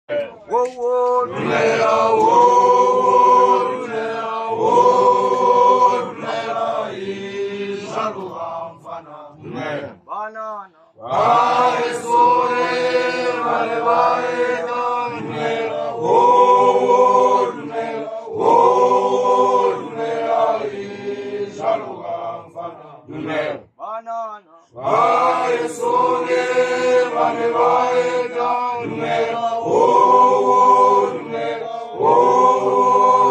Wo wo dumela wo dumela wo dumela isaloga mfana Dumela. Banana Ba re sore ba le ba eta dumela wo wo dumela wo wo dumela isaloga mfana Dumela. Banana Ba re sore ba le ba eta dumela wo wo dumela wo wo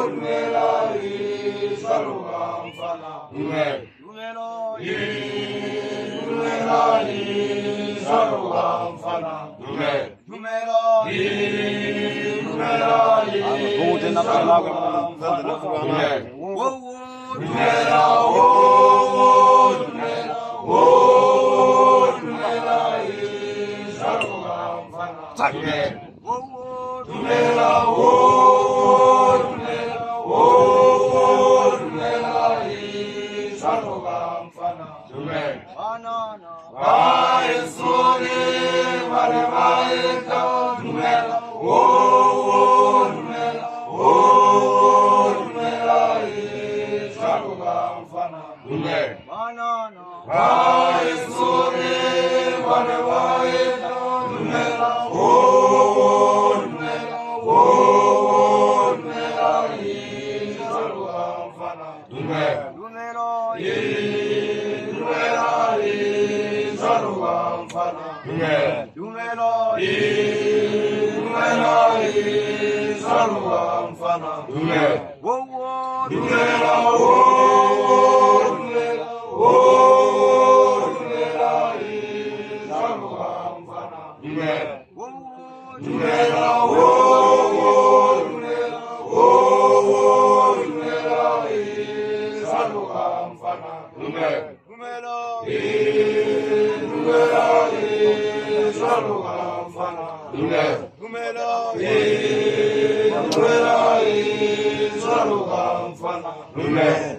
dumela isaloga mfana Dumela. Dumela Dumela isaloga mfana Dumela. Dumela Dumela Dumela. Wo wo Dumela wo wo dumela wo wo dumela isaloga mfana Dumela. wo wo Dumela wo wo dumela wo wo dumela isaloga mfana Dumela. Banana Ba re sore ba re ba eta dumela wo wo dumela wo wo dumela isaloga mfana Dumela. Banana Ba re sore ba re ba eta dumela wo wo dumela wo wo dumela isaloga mfana Dumela. Dumela Dumela isaloga mfana Dumela. Dumela Dumela isaloga mfana Dumela. Wo wo Dumela wo wo dumela wo wo dumela isaloga mfana Dumela. wo wo Dumela wo wo dumela wo wo dumela isaloga mfana Dumela. Dumela Dumela isaloga mfana Dumela. Dumela Dumela isaloga mfana Dumela.